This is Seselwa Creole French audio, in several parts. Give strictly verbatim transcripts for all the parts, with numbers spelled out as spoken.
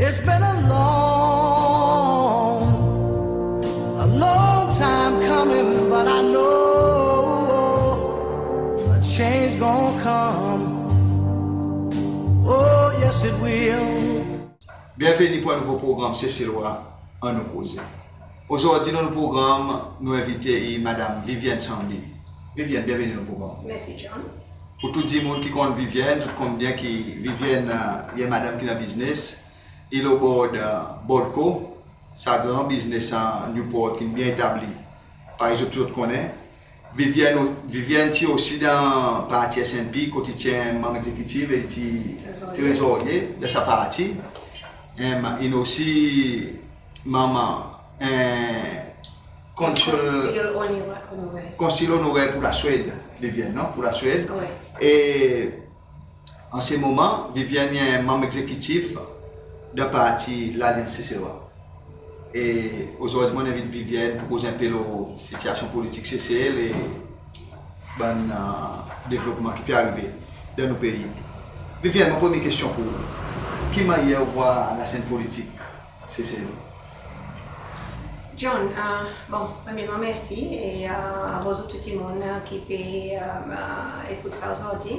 It's been a long, a long time coming, but I know a change gonna come. Oh, yes, it will. Byenveni pour en nouvo progranm Seselwa Annou Koze. Ozordi dan nou progranm, nou envite i Madanm Vivienne Sandy. Vivienne, byenveni dan nou progranm. Mersi, John. Pour tou dimoun ki konn Vivienne, zot konn byen ki Vivienne, e, i en madanm ki dan biznes. I lo bord, e, Bordco, sa gran biznes, e, Newport, ki'n byen etabli. Parey zot, zot konnen. Vivienne, Vivienne ti osi dan parti S N P, kot i ti en manm egzekitif e i ti trezorye dan sa parti. Em, in osi manm, e, konsil, konsil onorè, onorè. Konsil onorè pour la Swed, Vivienne, non? Pour la Swed. Wi. E an se moman, Vivienne i en manm egzekitif dan parti Lalyans Seselwa. E ozordi mon envit Vivienne pour koz en pe lo sitiasyon politik Sesel e bann, e, devlopman ki pe arive dan nou pei. Vivienne, mon premye kestyon pour ou. Ki mannyer ou vwar lasenn politik Sesel? John, e, bon, premyerman mersi e, e, a zot tou dimoun, e, ki pe, e, e, ekout sa ozordi.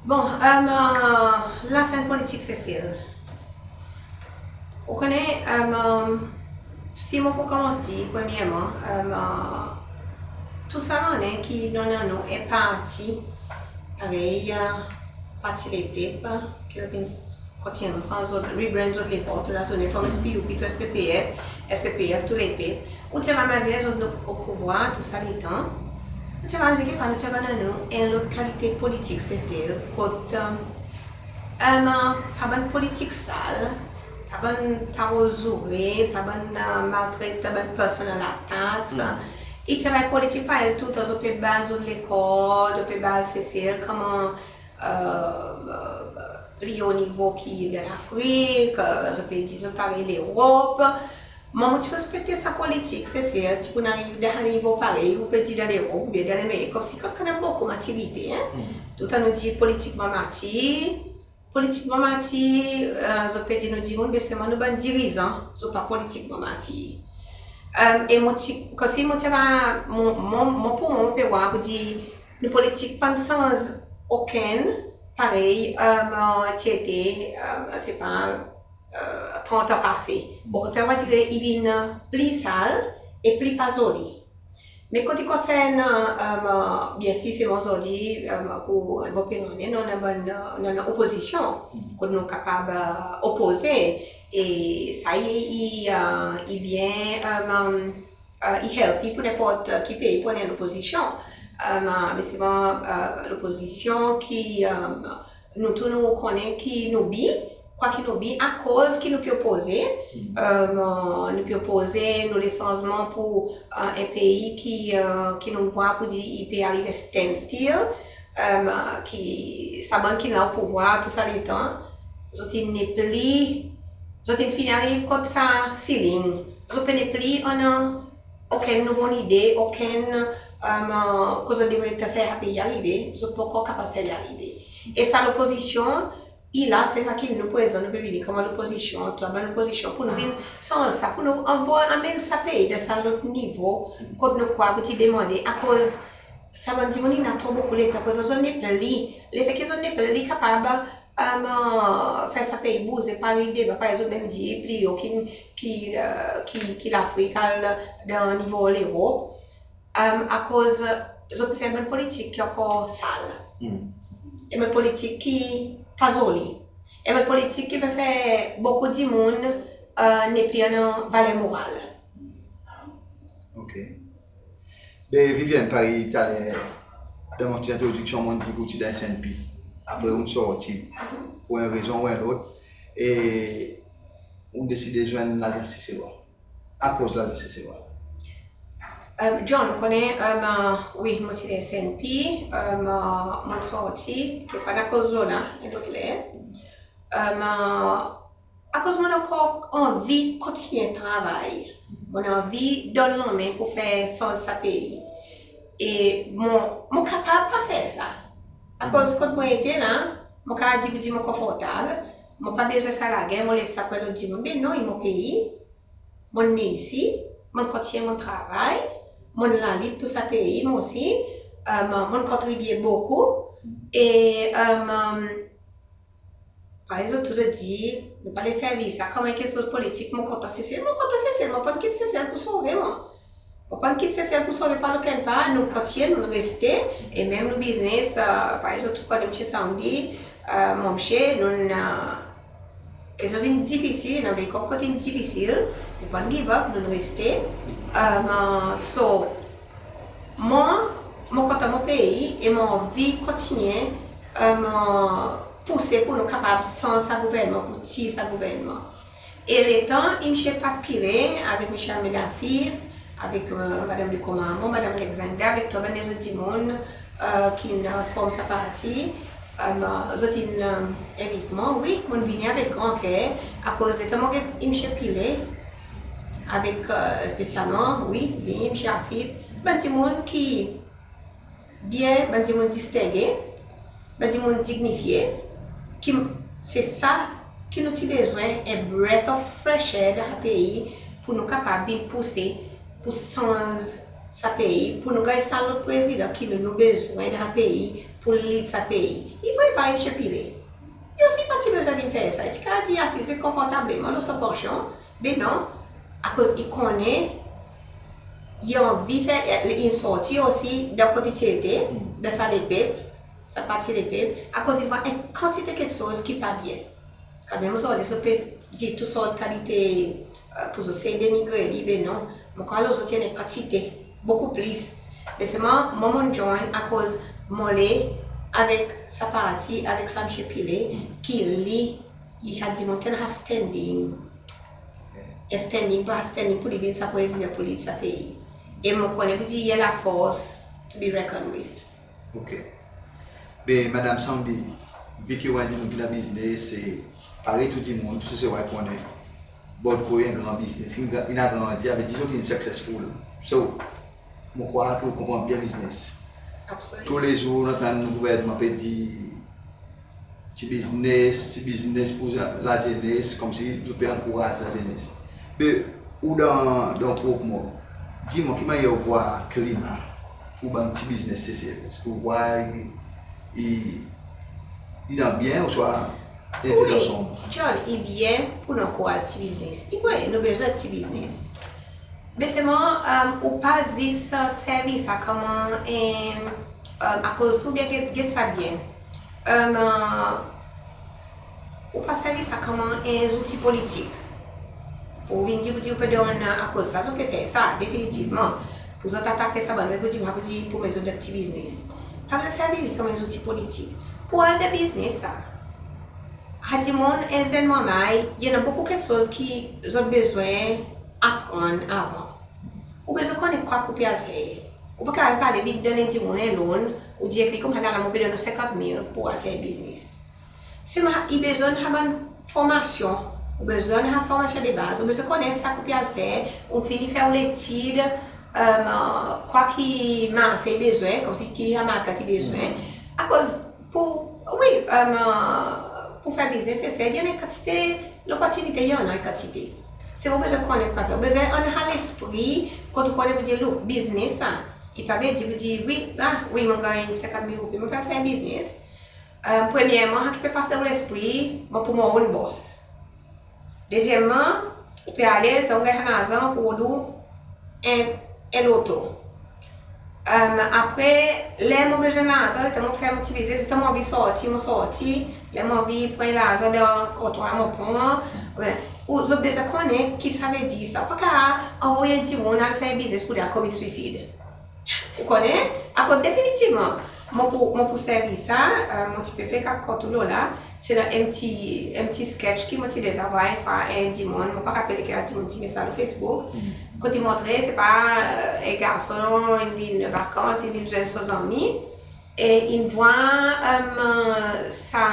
Bon, e, e, lasenn politik Sesel. Ou konnen, e, e, si mon pou konmans dir, premyerman, e, e, tou sa lannen ki nou annan nou en parti, parey, e, Parti Lepep, ki zot in kontinyen sanz zot, rebrand zot lekor tou lazournen, from S P U P to S P P F, S P P F to Lepep. Ou ti ava mazinen zot nou o pouvwar tou sa letan. Ou ti ava mazinen ki nou ti ava annan nou en lot kalite politik Sesel, kot, e, e, pa bann politik sal, pa bann parol zoure, pa bann, e, maltret, bann personal attacks. I ti ava politik parey toultan zot pe baz zot lekor, zot pe baz Sesel konman, e, e, pli o nivo ki Lafrik, e, zot pe dir zot parey Lerop. Mwan mon ti respekte sa politik Sesel, ti pou'n ariv dan nivo parey ou pe dir dan Lerop oubyen dan Lamerik, konmsi kan, kan annan bokou matirite, en. Toultan nou dir politikman matir, politikman matir, e, zot pe dir nou dimoun, be selman nou bann dirizan, zot pa politikman matir. E, e mon ti, konmsi mon ti ava, mon, mon, mon pou mwan mon pe war pour dir nou politik pa'n sanz okenn, parey, e, ti ete, e, se pa, e, trant an pase. Okontrer, mon dir i vin pli sal e pli pa zoli. Me kot i konsern, e, byensir se ozordi, e, pour en bon peri lannen, nou annan bann, e, nou annan opozisyon, kot nou kapab, e, opoze, e sa i, i, e, i byen, e, e, i healthy pour nenport, e, ki pei pour annan lopozisyon. E, me selman, e, lopozisyon ki, e, nou tou nou konnen ki nou bi, kwa ki nou bi, akoz ki nou pe opoze, e, nou pe opoze nou le sanzman pour, e, en pei ki, e, ki nou war pour dir i pe ariv standstill, e, ki sa bann ki la o pouvwar tou sa letan, zot in nepli, zot in fini ariv kot sa ceiling, zot pe nepli annan okenn nouvo lide, okenn, e, kot zot devret fer sa pei arive, zot pa ankor kapab fer li arive. E sa lopozisyon i la, se pa ki nou prezan nou pe vini konman lopozisyon, tou bann lopozisyon pour nou vin sanz sa, pour nou anvoy, anmenn sa pei dan sa lot nivo kot nou krwar pour ti demande, akoz sa bann dimoun in annan tro bokou letan prezan, zot nepli, lefe ki zot nepli kapab, e, fer sa pei bouze, pa ariv devan, parey zot menm dir, pli o ki, ki, e, ki, ki Lafrik, al dan nivo Lerop. E, akoz zot pe fer bann politik ki ankor sal. E bann politik ki pa zoli. E bann politik ki pe fer bokou dimoun, e, nepli annan valer moral. OK. Be Vivienne, parey taler dan mon ti entrodiksyon, mon'n dir ki ou ti dan S N P. Apre ou'n sorti pour en rezon ou en lot, e ou'n deside zwenn Lalyans Seselwa. Akoz Lalyans Seselwa? E, John, ou konnen, e, wi, mon ti dan S N P, e, mon'n sorti, kekfwa akoz zot la, en lot ler. E, akoz mon ankor anvi kontinyen travay. Mon anvi donn lanmen pour fer sanz sa pei. E mon, mon kapab pa fer sa. Akoz kot mon ete la, mon kapab dir pour dir mon konfortab, mon pa bezwen sa lager, mon les sa pour en lot dimoun. Be non, i mon pei, mon'n ne isi, mon'n kontinyen mon travay, mon'n lalit pour sa pei mwan osi, e, mon'n kontribye bokou. E, e, parey zot tou zot dir, nou pa le servi sa konman en keksoz politik. Mon kontan Sesel, mon kontan Sesel, mon pa'n kit Sesel pour sove mwan. Mon pa'n kit Sesel pour sove par okenn par, nou kontinyen, nou reste, e menm nou biznes, e, parey zot tou konnen Msye Sandy, e, mon msye, nou, e, keksoz in difisil, nou dan lekor kot in difisil, nou pa'n give up, nou reste. E, so, mwan, mon kontan mon pei e mon anvi kontinyen, e, pouse pour nou kapab sanz sa gouvernman, pour tir sa gouvernman. E letan Msye Pat Pillay avek Msye Ahmed Afif, avek, e, Madanm De Commarmond, Madanm Alexander, avek tou bann lezot dimoun, e, ki'n, e, form sa parti, e, zot in, e, envit mwan, wi, mon'n vini avek gran ker, akoz letan mon get Msye Pillay, avek, e, espesyalman, wi, li, Msye Afif, bann dimoun ki byen, bann dimoun distenge, bann dimoun dignifye, ki, se sa ki nou ti bezwen, en breath of fresh air dan sa pei pour nou kapab vin pouse pour sanz sa pei, pour nou ganny sa lot prezidan ki nou, nou bezwen dan sa pei pour lead sa pei. I vre, parey Msye Pillay, li osi pa ti bezwen vin fer sa, i ti kapab dir asize konfortableman dan son pansyon, be non, akoz i konnen i anvi fer, e, in sorti osi dan kot i ti ete, dan sa Lepep, sa parti Lepep, akoz i war en kantite keksoz ki pa byen. Kanmenm ozordi zot pe dir tou sort kalite, e, pour zot sey denigre li, be non, mon krwar lo zot i annan en kantite, bokou plis. Me selman mwan mon'n join akoz mon le avek sa parti, avek sa Msye Pillay, ki li, i a dimoun ki annan sa standing. E standing, pa standing pour li vin sa prezidan pour lead sa pei. E mon konnen pour dir i en lafors to be reckoned with. Ok. Be Madanm Sandy, vi ki ou en dimoun ki dan biznes, e parey tou dimoun, tou Seselwa i konnen, Bordco i en gran biznes, in, in agrandi, savedir zot in successful. So, mon krwar ki ou konpran byen biznes. Absolutely. Toulezour nou antann nou gouvernman pe dir pti biznes, pti biznes pour lazenes, konmsi zot pe ankouraz lazenes. Be ou dan, dan ou prop mo, dir mwan ki mannyer ou war klima pour bann pti biznes Sesel? Eski ou war i, i, i dan byen ouswa en pe dan sonm? Wi, John, i byen pour nou ankouraz pti biznes. I vre, nou bezwen pti biznes. Me selman, e, ou pa zis, e, servi sa konman en, e, akoz si ou byen get, get sa byen. E, ou pa servi sa konman en zouti politik. Pour vin dir, pour dir ou pe donn, akoz sa zot pe fer sa, definitivman. Pour zot atake sa bann, pour dir, pour dir, pour met zot dan pti biznes. Pa bezwen servi li konman en zouti politik. Pour al dan biznes sa, a dimoun, en zenn manmay, i annan bokou keksoz ki zot bezwen aprann avan. Ou bezwen konnen kwa ki ou pe al fer. Ou pa kapab zis ale vin donn en dimoun en loan, ou dir ek li konmsi, la, la, mon pe donn ou senkant mil pour al fer biznes. Selman i bezwen annan bann formasyon, ou bezwen annan formasyon de baz, ou bezwen konnen sa ki ou pe al fer, ou fini fer ou letid, e, kwa ki marse i bezwen, konmsi ki sa market i bezwen. Akoz pour, wi, e, pour fer biznes, se, se, i annan en kantite loportinite, i annan en kantite. Se ou bezwen konnen ki ou pe fer. Ou bezwen annan sa lespri, kot ou konnen pour dir, look, biznes sa, i pa vedir pour dir, wi, la, wi, mon ganny senkant mil roupi, mon pe al fer biznes. E, premyerman, sa ki pe pas dan ou lespri, mon pou mwan ou en bos. Dezyenmman, ou pe ale, letan ou ganny larzan, ou pou rod ou en, en loto. E, apre, ler mon bezwen larzan, letan mon fer mon pti biznes, letan mon anvi sorti, mon sorti, ler mon anvi pran larzan dan kontwar, mon pran. Ou, zot bezwen konnen ki sa vedir sa. Ou pa kapab anvoy en dimoun al fer biznes pour li al commit suicide. Ou konnen? Akoz definitivman, mon pou, mon pou servi sa, e, mon ti pe fer kek kont lo la, ti annan en pti, en pti sketch ki mon ti deza anvoy en fwa en dimoun, mon pa rapel lekel dimoun ti met sa lo Facebook, kot i montre, se pa, e, en garson, in vin vakans, in vin zwenn son zanmi, e in war, e, sa,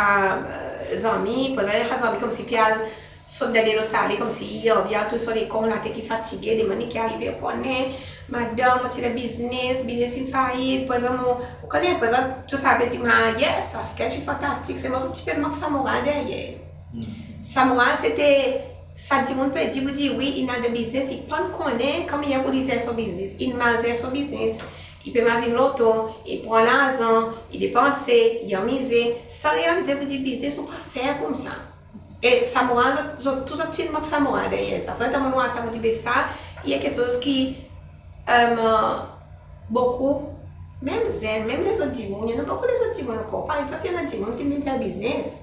e, zanmi, par egzanp, sa zanmi konmsi pe al sot dan delo sale konmsi i anvi al touy son lekor, latet i fatige, demann li ki arive, ou konnen, madanm, mon ti dan biznes, biznes in fayit, prezan mon, ou konnen, prezan tou sa pe dir, ma, yes, sa sketch i fantastik, selman zot ti pe mank sa moral deryer. Sa moral se te, sa dimoun pe dir, pou dir wi, i annan de biznes, i pa'n konnen konbyen pou li zer son biznes. I mal zer son biznes, i pe mazin loto, i pran larzan, i depanse, i anmize, san realize pou dir biznes ou pa fer koumsa. E sa moral, zot, zot, tou zot ti'n mank sa moral deryer sa. Apre, tan mon war sa, mon dir, be sa, i en keksoz ki, e, bokou, menm zenn, menm lezot dimoun, i annan bokou lezot dimoun ankor. Par egzanp, i annan dimoun ki vin fer biznes.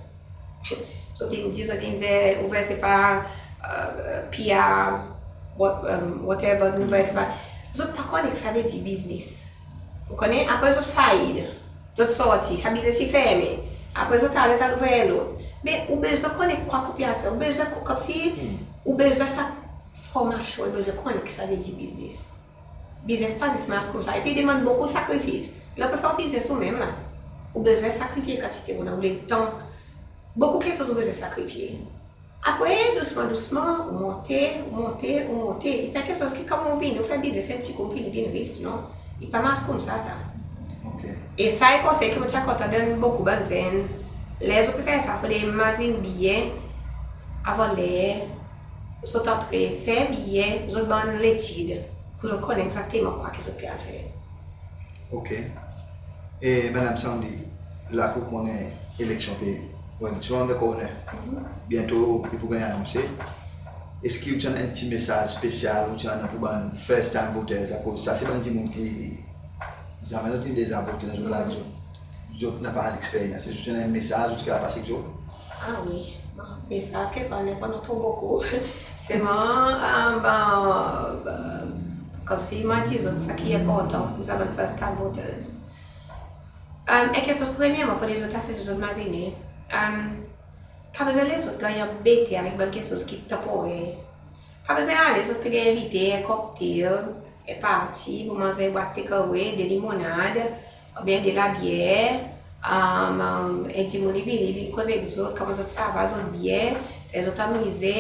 Zot in dir, zot in ouver, ouver, sepa, e, P R, what, e, whatever, ouver, sepa. Zot pa konnen ki sa vedir biznes. Ou konnen, apre zot fayit, zot sorti, sa biznes i fermen. Apre zot ale, al ouver en lot. Me ou bezwen konnen kwa ki ou pe al fer. Ou bezwen ko-, konmsi, ou bezwen sa formasyon, ou bezwen konnen ki sa vedir biznes. Biznes pa zis mars koumsa. Epi i demann bokou sakrifis. Ler ou pe fer biznes ou menm la, ou bezwen sakrifye kantite ou annan, ou letan. Bokou keksoz ou bezwen sakrifye. Apre, dousman, dousman, ou monte, ou monte, ou monte. I pa keksoz ki konman ou vini, ou fer biznes en pti kou, ou vini vin ris, non. I pa mars koumsa, sa. E sa en konsey ki mon ti a kontan donn bokou bann zenn. Ler zot pe fer sa, fodre mazin byen avan ler zot antre, fer byen zot bann letid, pour zot konnen egzakteman kwa ki zot pe al fer. Ok. E Madanm Sandy, la ki ou konnen eleksyon pe, well, it's around the corner. Byento i pou ganny anonse. Eski ou ti annan en pti mesaz spesyal ou ti annan pour bann first time voters, akoz sa se bann dimoun ki zanmen zot in deza vote dan zot lavi, zot, zot napa leksperyans. Eski ou ti annan en mesaz ou ti kapab pase ek zot? A wi, bon, mesaz ki fodre pa annan tro bokou. Selman, e, bon, e, konmsi mon dir zot, sa ki enportan pour sa bann first time voters. E, en keksoz, premyerman, fodre zot asize zot mazinen. E, pa bezwen lezot ganny anbete avek bann keksoz ki tanporer. Pa bezwen ale, zot pe ganny envite en cocktail, en parti, pour manz en bwat take away, de limonad, oubyen de labyer, e, e, en dimoun i vini, i vin koz ek zot, konman zot sava, zot byen, fer zot anmize,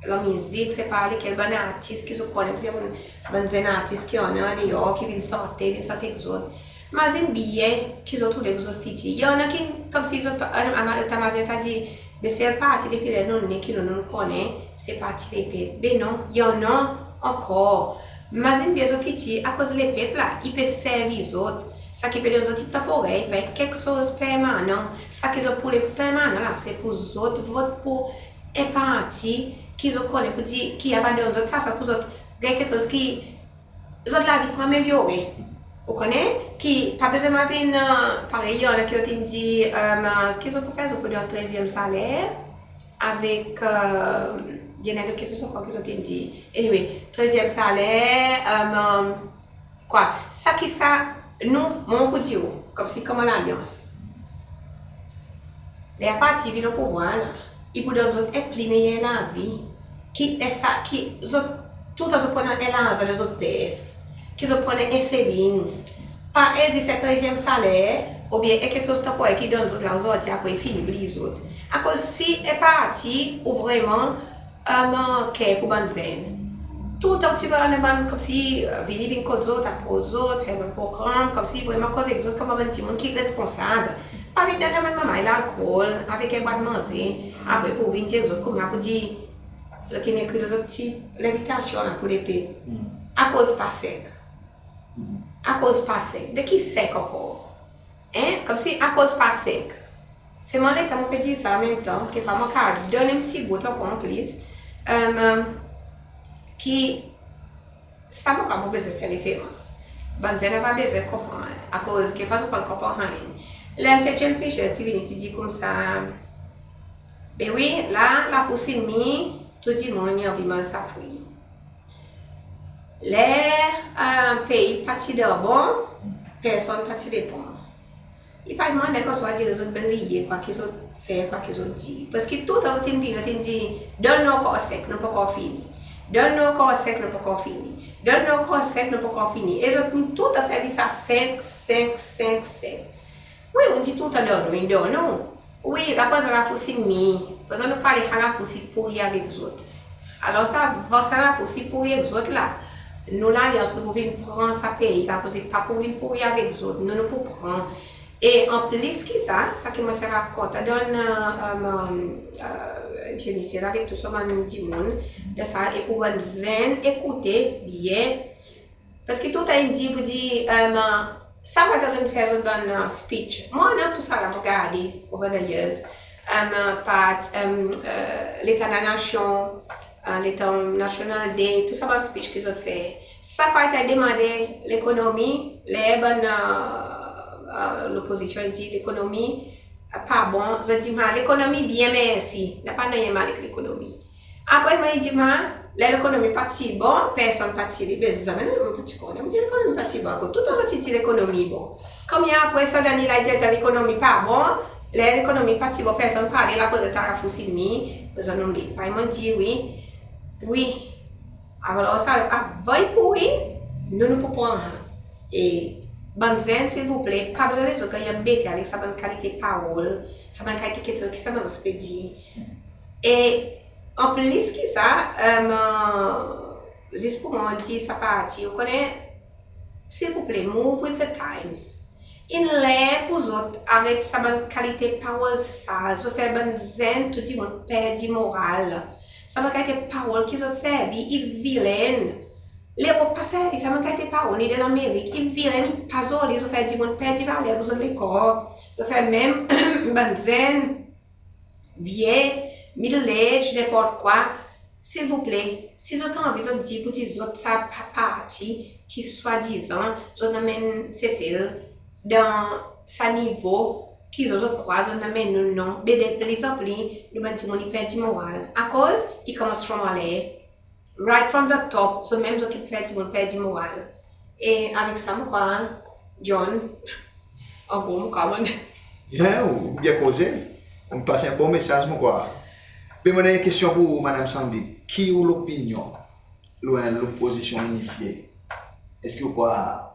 lanmizik, sepa lekel bann artis ki zot konnen, bann zenn artis ki annan deor, ki vin sante, vin sante ek zot. Mazin byen ki zot oule pour zot fitir. I annan ki, konmsi zot, e, e, e, ta mazin ta dir, be sel parti depi ler nou ne ki nou, nou konnen, se Parti Lepep. Be non, i annan ankor. Mazin byen zot fitir, akoz lepep la, i pe servi zot. Sa ki pe donn zot i tanporer, i pa en keksoz permanan. Sa ki zot pou oule permanan la, se pour zot vot pour en parti ki zot konnen pour dir, ki ava donn zot sa, sa pour zot ganny keksoz ki zot lavi pou amelyore. Ou konnen, ki pa bezwen mazin, e, parey i annan ki zot in dir, e, ki zot pou fer, zot pou donn trezyenm saler avek, e, i annan ki zot ankor ki zot in dir. Anyway, trezyenm saler, e, kwa, sa ki sa, nou, mon pou dir ou, konmsi konman Lalyans. Ler parti vin o pouvwar la, i pou donn zot en pli meyer lavi. Ki e sa, ki zot, toultan zot pou annan en larzan dan zot pers, ki zot pou annan en savings. Pa en zis en trezyenm saler, oubyen en keksoz tanporer ki donn zot la ozordi, apre i fini, bliy zot. Akoz si en parti ou vreman, e, care pour bann zenn, toultan ou ti annan bann konmsi, e, vini, vin kot zot, apros zot, fer bann progranm, konmsi vreman koz ek zot konman bann dimoun ki responsab. Pa vin donn bann manmay lalkol avek en bwat manze, apre pour vin dir zot konmsa pour dir, zot in ekri dan zot ti lenvitasyon la pour lepep. Akoz pa sek? Akoz pa sek? De ki sek ankor? En? Konmsi akoz pa sek? Selman letan mon pe dir sa, anmenmtan, kekfwa mon kapab donn en pti bout ankor an plis, e, ki sa mon kapab, mon bezwen fer referans. Bann zenn ava bezwen konpran, akoz kekfwa zot pa'n konpran anyen. Ler Msye James Michel ti vini, ti dir koumsa, be wi, la, lafous in mir, tou dimoun i anvi manz sa fri. Ler, e, pei pa ti dan bon, personn pa ti depan. I pa demann, konmsi dir zot bliye kwa ki zot fer, kwa ki zot dir. Paski toultan zot in vini, zot in dir, donn nou ankor senk, nou pa ankor fini. Donn nou ankor senk, nou pa ankor fini. Donn nou ankor senk, nou pa ankor fini. E zot in toultan servi sa senk, senk, senk, senk. Wi, ou'n dir toultan donn nou, in donn nou. Wi, la prezan lafous in mir. Prezan nou pe ale, sa lafous i pouri avek zot. Alor sa, avan sa lafous i pouri ek zot la, nou Lalyans nou pou vin pran sa pei, akoz i pa pou vin pouri avek zot. Nou, nou pou pran. E an plis ki sa, sa ki mon ti ava kontan donn, e, e, e, Msye Michel avek tou son bann dimoun dan sa, e pour bann zenn ekoute byen, paski toultan in dir pour dir, e, sa ki zot in fer zot bann, e, speech. Mwan, annan tou sa la mon garde over the years. E, par, e, e, Leta Lanasyon, e, letan National Day, tou sa bann speech ki zot fer. Sa ki zot demande lekonomi, ler bann, e, e, lopozisyon in dir lekonomi, e, pa bon, zot dir, "Mwan, lekonomi byen, mersi. Napa nanryen mal ek lekonomi." Apre, mon dir, "Mwan, ler lekonomi pa ti bon, personn pa ti li, be zanmen, mon pa ti konnen." Mon dir, "Lekonomi pa ti bon, akoz toultan zot ti dir lekonomi bon." Konbyen apre sa, dan li la dir lekonomi pa bon, ler lekonomi pa ti bon, personn pa li, la koz ta four si mi, bezwen nou li. Parey mon dir, wi, wi. Alor sa, avan i pouri, nou, nou pou pran. E bann zenn, silvouple, pa bezwen lezot ganny anbete avek sa bann kalite parol, sa bann kalite kestyon ki sa bann zot pe dir. E an plis ki sa, e, zis pour mwan dir sa parti, ou konnen, silvouple, move with the times. In ler pour zot aret sa bann kalite parol sa, zot fer bann zenn, tou dimoun perdi moral. Sa bann kalite parol ki zot servi, i vilen. Lerop pa servi sa bann kalite parol, ni dan Lamerik, i vilen, i pa zoli, zot fer dimoun perdi valer pour zot lekor, zot fer menm bann zenn, vye, middle age, nenport kwa. Silvouple, si zot anvi, zot dir pour dir zot sa pa parti ki swadizan zot anmenn Sesel dan sa nivo ki zot, zot krwar zot anmenn nou, non. Be de plizanpli nou bann dimoun i perdi moral. Akoz i konmans from anler. Right from the top, zot menm zot ki fer dimoun perdi moral. E avek sa, mon krwar, John, an gro, mon krwar, mon... Yeah, ou byen koze. Ou pas en bon mesaz, mon krwar. Be mon annan en kestyon pour ou, Madanm Sambi. Ki ou lopinyon lo en lopozisyon inifye? Eski ou krwar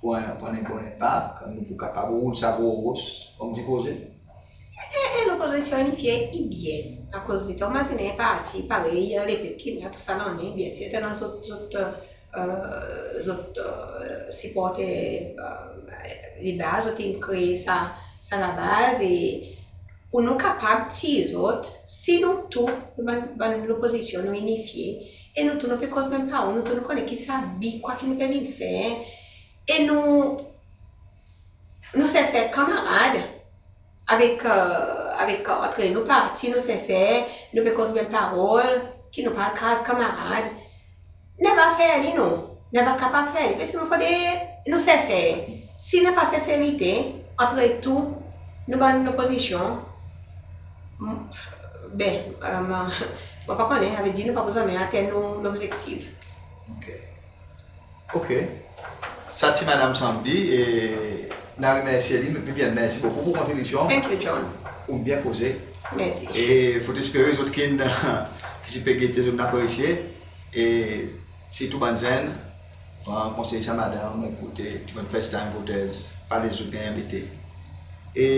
pour en, pour en bon enpak, nou pou kapab roul sa gro ros, konmdi koze? E, e lopozisyon inifye i byen, akoz si ou mazinen en parti parey, e, Lepep ki la tou sa lannen, byensir, i annan zot, zot, e, zot, e, siporter, e, li la, zot in kree sa, sa labaz, e pour nou kapab tir zot, si nou tou, nou bann, bann lopozisyon, nou inifye, e nou tou nou pe koz menm parol, nou tou nou konnen ki sa bi, kwa ki nou pe vin fer, e nou, nou senser kanmarad avek, e, avek, e, antre nou parti, nou senser, nou pe koz menm parol, ki nou pa al kraz kanmarad. Nou ava fer li, nou. Nou ava kapab fer li. Me selman fodre nou senser. Si napa senserite antre tou nou bann lopozisyon, m-, be, e, mon pa konnen, savedir nou pa pou zanmen atenn nou lobzektif. OK. OK. Sa ti Madanm Sambi, e nou a remersye li, me Viviane, mersi bokou pour kontribisyon. Thank you, John. Ou byen koze. Mersi. E fotespere zot ki'n, ki ti pe gete, zot in apresye. E sirtou bann zenn, pran konsey sa madanm, ekoute, bann first time voters, pa les zot ganny anbete. E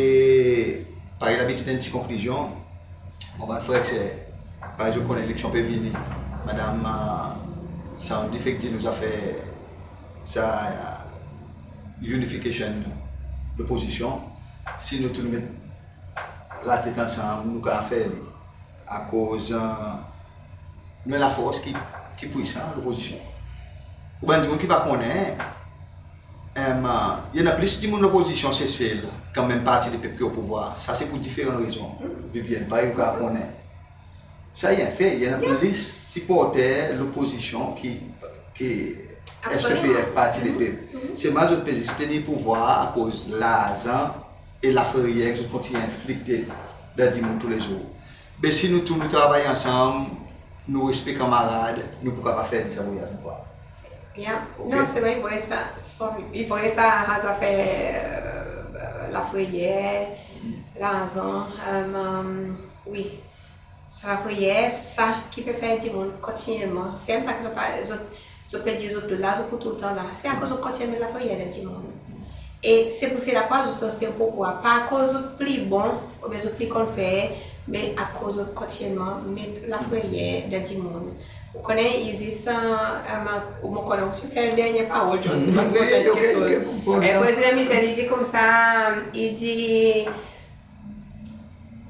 parey labitid, en pti konklizyon, mon bann frer ek ser, parey zot konnen eleksyon pe vini, Madanm, e, Sambi fek dir nou zafer sa, e, unification lopozisyon, si nou tou nou met latet ansanm, nou kapab fer li. Akoz, e, nou en lafors ki, ki pwisan, lopozisyon. Pour bann dimoun ki pa konnen, e, i annan plis dimoun lopozisyon Sesel ki menm Parti Lepep ki o pouvwar. Sa se pour diferan rezon. Viviane, parey ou kapab konnen. Sa i en fe, i annan plis siporter lopozisyon ki, ki S P P F, Parti Lepep. Selman zot pe zis tenir pouvwar akoz larzan e lafreyer ki zot kontinyen enflikte dan dimoun toulezour. Be si nou tou nou travay ansanm, nou respekte kanmarad, nou pou kapab fer li sa vwayaz, mon krwar. Yeah. OK. Non, se vre, i vre sa, sorry. I vre sa, sa zafer, e, lafreyer, larzan, e, wi. Sa lafreyer, sa ki pe fer dimoun kontinyelman. Se menm sa ki zot pa, zot, zot pe dir zot la, zot pou toultan la. Se akoz zot kontinyen met lafreyer dan dimoun. E se pour sela kwa zot antre o pouvwar, pa akoz zot pli bon, oubyen zot pli konn fer, Me akoz zot kontinyelman met lafreyer dan dimoun. Ou konnen, i zis, e, e, mon konnen ou ti fer dernyen parol, John, se pa si mon dir keksoz. E Prezidan Michel i dir koumsa, i dir,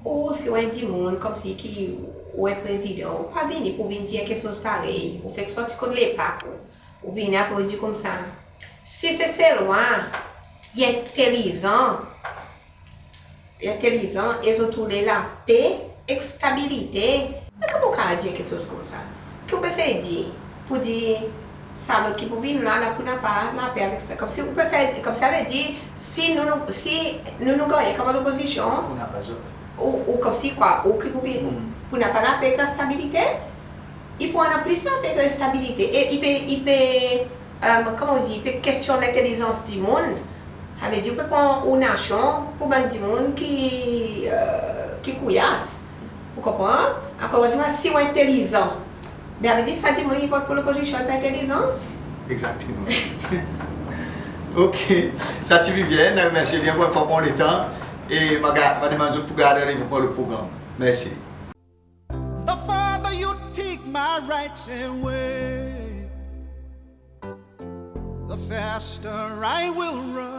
ou si ou en dimoun konmsi ki ou en prezidan, ou pa vini pour vin dir keksoz parey. Ou fek sorti kot lepak ou. Ou vini apre ou dir koumsa, si Seselwa i entelizan, entelizan e zot oule lape ek stabilite, me koman ou kapab dir keksoz koumsa? Ki ou pe esey dir? Pour dir sa lot ki pou vin la, la pou napa lape avek sa. Konmsi ou pe fer, konmsi savedir, si nou, nou, si nou, nou gannyen konman lopozisyon, ou napa zot, ou, ou konmsi kwa, ou ki pou vin, pou napa lape ek stabilite? I pou annan plis lape ek stabilite. E i pe, i pe, e, koman ou dir, i pe kestyonn lentelizans dimoun. Savedir ou pe pran ou nasyon pour bann dimoun ki, e, ki kouyas. Ou konpran? Akoz ou dir si ou entelizan, be savedir sa dimoun i vot pour lopozisyon i pa entelizan. Egzakteman. OK. Sa ti vin byen, remersye byen pour en fwa pour letan. E mon a, mon a demann zot pour gard randevou pour lot progranm. Mersi. The farther you take my rights away, the faster I will run.